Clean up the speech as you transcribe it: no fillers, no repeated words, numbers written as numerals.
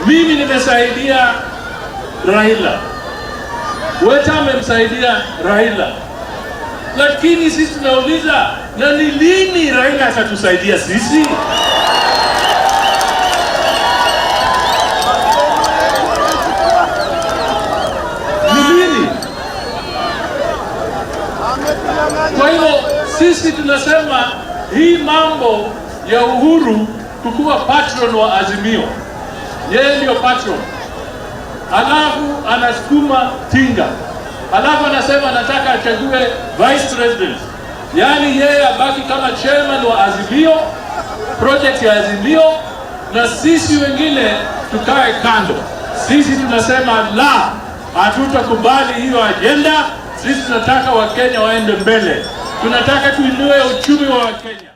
Mimi nimesaidia Raila, Weta amemsaidia Raila, lakini sisi tunauliza, na ni lini Raila atatusaidia sisi? Ni lini? Kwa hivyo sisi tunasema hii mambo ya Uhuru kukuwa patron wa Azimio, yeye ndio patron, alafu anasukuma tinga, alafu anasema anataka achague vice president, yaani yeye abaki kama chairman wa Azimio, project ya Azimio, na sisi wengine tukae kando. Sisi tunasema la, hatutakubali hiyo ajenda. Sisi tunataka Wakenya waende mbele, tunataka tuinue uchumi wa Wakenya.